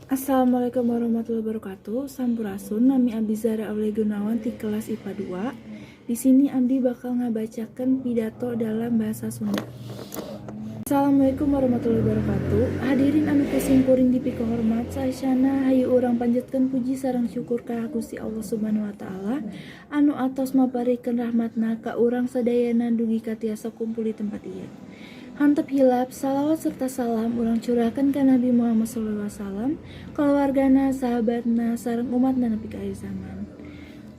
Assalamualaikum warahmatullahi wabarakatuh. Sampurasun, nami Abdi Zara Aulia Gunawan ti kelas IPA 2. Di sini Abdi bakal ngabacakeun pidato dalam bahasa Sunda. Assalamualaikum warahmatullahi wabarakatuh. Hadirin anu ku simkuring dipikahormat, saesyana hayu urang panjatkeun puji sareng syukur ka Gusti Allah Subhanahu wa Taala anu atos maparikeun rahmatna ka urang sadayana dugi ka tiasa kumpul di tempat ieu. Henteu hilap, salawat serta salam urang curahkan ka Nabi Muhammad SAW, keluargana, sahabatna, sareng umatna nepi ka akhir zaman.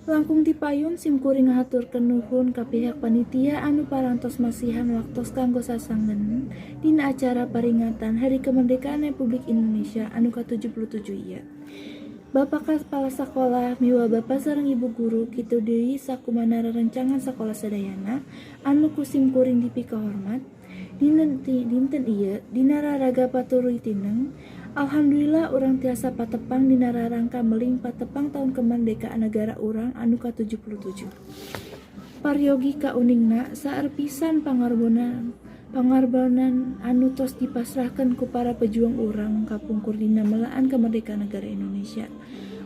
Langkung ti payun, simkuring ngahaturkeun nuhun ka pihak panitia anu parantos masihan waktos kanggo sasanggen dina acara peringatan Hari Kemerdekaan Republik Indonesia anu ka-77 ieu. Bapak Kepala Sekolah miwa Bapak sareng Ibu guru, kitu deui sakumana rerencangan sakola sadayana anu ku simkuring dipikahormat. Dinten dinten ieu dina raraga paturuy tineng, alhamdulillah urang tiasa patepang dina rarangka meling patepang tahun kemerdekaan negara urang anu ka-77. Paryogi kauningna seueur pisan pangorbanan pangorbanan anu tos dipasrahkeun ku para pejuang urang kapungkur dina melaan kemerdekaan negara Indonesia.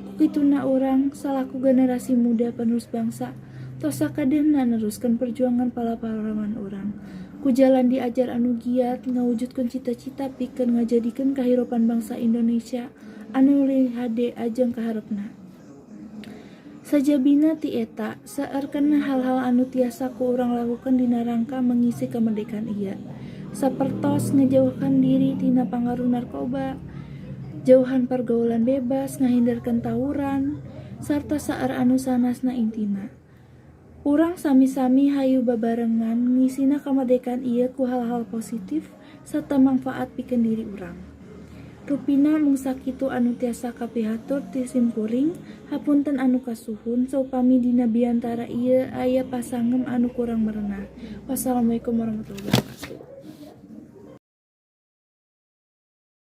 Ku kituna, urang salaku generasi muda penerus bangsa tos sakadeuhna neruskeun perjuangan para pahlawan urang. Ku jalan diajar anu giat ngawujudkeun cita-cita pikeun ngajadikeun kahirupan bangsa Indonesia anu leuwih hade ajeng kaharepna. Sajabina ti eta, seueur keneh hal-hal anu tiasa ku urang lakukeun dina rangka mengisi kemerdekaan ieu. Sapertos ngejauhkan diri tina pangaruh narkoba, jauhan pergaulan bebas, ngahindarkeun tawuran, sarta seueur anu sanesna. Intina, urang sami-sami hayu babarengan ngisina kemerdekaan ieu ku hal-hal positif serta manfaat pikeun diri urang. Rupina mung sakitu anu tiasa kapihatur ti simkuring. Hapunten anu kasuhun saupami dina biantara ieu aya pasangem anu kurang merenah. Wassalamualaikum warahmatullahi wabarakatuh.